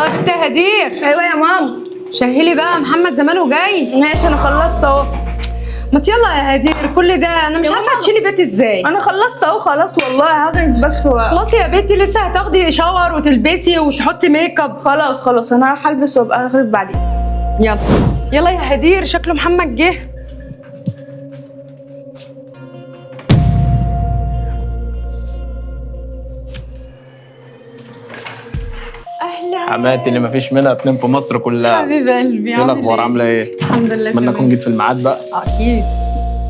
يلا يا بنت هدير. ايوه يا ماما. شهلي بقى، محمد زمانه جاي. ماشي انا خلصت اهو. ما يلا يا هدير، كل ده انا مش عارفه تشيلي بيتي ازاي. انا خلصت اهو خلاص والله، هاخد بس خلاص يا بنتي، لسه هتاخدي shower وتلبسي وتحطي make up. خلاص خلاص انا هروح البس وابقى اخرب بعدين. يلا يلا يا هدير، شكله محمد جه. اهلا حماتي اللي مفيش منها اتنين في مصر كلها. حبيب قلبي، ايه الاخبار؟ عامله ايه؟ الحمد لله. اتمنى اكون جيت في الميعاد بقى. اكيد.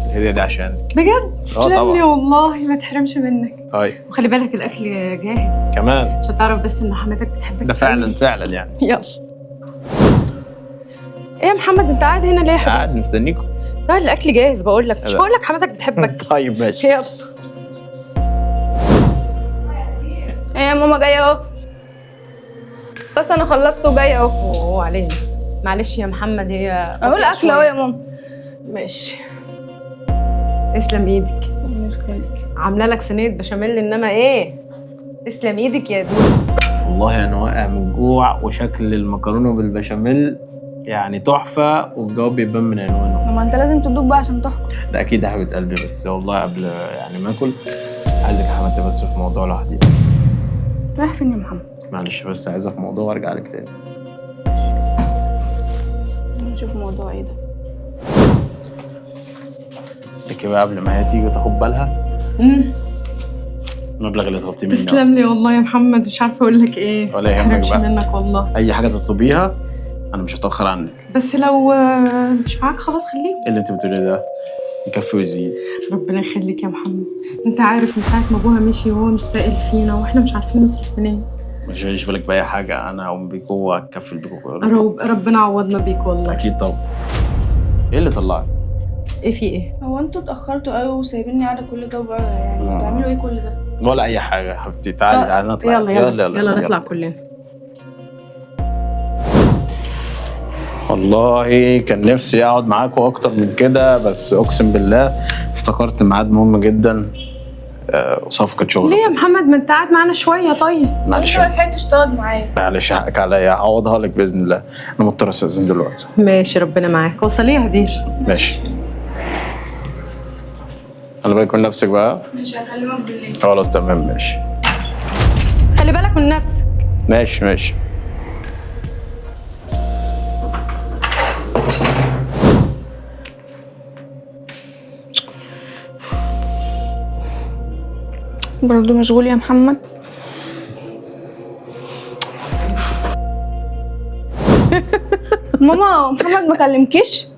الهدية دي عشانك بجد؟ تسلم لي والله، ما تحرمش منك. طيب وخلي بالك الاكل جاهز كمان، عشان تعرف بس ان حماتك بتحبك. ده فعلا فعلا يعني. يلا. ايه يا محمد انت قاعد هنا ليه يا حبيبي؟ قاعد مستنيكم. لا الاكل جاهز بقول لك، مش بقول لك حماتك بتحبك. طيب ماشي. يلا. ايه يا ماما جاية اهو. بس انا خلصت وجاية اهو. اوه علينا. معلش يا محمد، هي اهو الاكل اهو يا ماما. ماشي. تسلم ايدك، عامله لك صينية بشاميل، انما ايه، تسلم ايدك يا دود. والله انا واقع من الجوع، وشكل المكرونه بالبشاميل يعني تحفة، والجواب بيبان من عنوانه. ما انت لازم تدوق بقى عشان تحكم. ده اكيد يا حبيبه قلبي، بس والله قبل يعني ما اكل عايزك يا حماتي بس في موضوع لوحدي. رايح فين يا محمد؟ معلش بس عايزه في موضوع وارجع لك تاني. نشوف موضوع ايه ده. لك بقى قبل ما هي تيجي وتاخد بالها. المبلغ اللي طلبتيه مني. تسلم لي والله يا محمد، مش عارفه اقول لك ايه. ولا يهمك بقى، منك والله. اي حاجة تطلبيها انا مش هتاخر عنك. بس لو مش معاك خلاص خليك. ايه اللي انت بتقوليه ده؟ يكفي ويزيد. ربنا يخليك يا محمد، انت عارف من ساعة ما ابوها مشي وهو مش سائل فينا، واحنا مش عارفين نصرف منين. ما تشغليش بالك باي حاجة، انا هقوم بيكو وهكفل بيكو. ربنا عوضنا بيك والله. اكيد طبعا. ايه اللي طلعك؟ ايه في ايه؟ هو انتوا اتاخرتوا قوي وسايبيني قاعدة كل ده بره، يعني بتعملوا ايه كل ده؟ ولا اي حاجة يا حبيبتي. تعالي تعالي نطلع. يلا يلا يلا, يلا نطلع كلنا. والله كان نفسي اقعد معاكم اكتر من كده، بس اقسم بالله افتكرت ميعاد مهم جدا، صفقة شغل. ليه يا محمد؟ ما انت قاعد معانا شوية. طيب معلش انت لحقت تشتغل معايا. معلش حقك عليا، هعوضها لك باذن الله. انا مضطر استاذن دلوقتي. ماشي ربنا معاك. وصلي يا هدير. ماشي. خلي بالك من نفسك بقى. ماشي هكلمك بالليل. خلاص تمام ماشي. خلي بالك من نفسك. ماشي ماشي. برضه مشغول يا محمد؟ ماما محمد ما كلمكيش؟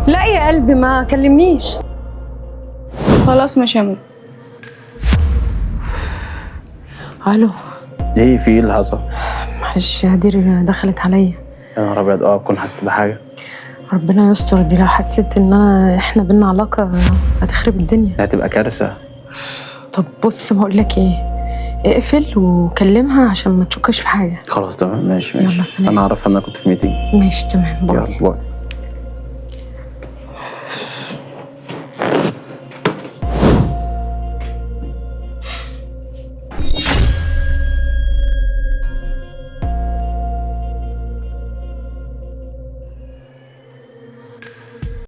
لا يا قلبي ما كلمنيش. خلاص ماشي يا ماما. الو. ايه في ايه اللي حصل؟ معلش يا هدير دخلت عليا. يا نهار ابيض. اكون حسيت بحاجة؟ ربنا يستر، دي لو حسيت ان احنا بينا علاقة هتخرب الدنيا. ده هتبقى كارثة. طب بص بقول لك ايه، اقفل وكلمها عشان ما تشكش في حاجة. خلاص تمام ماشي ماشي. يلا سلام. انا عارفه ان انا كنت في meeting. ماشي تمام. bye. يلا bye.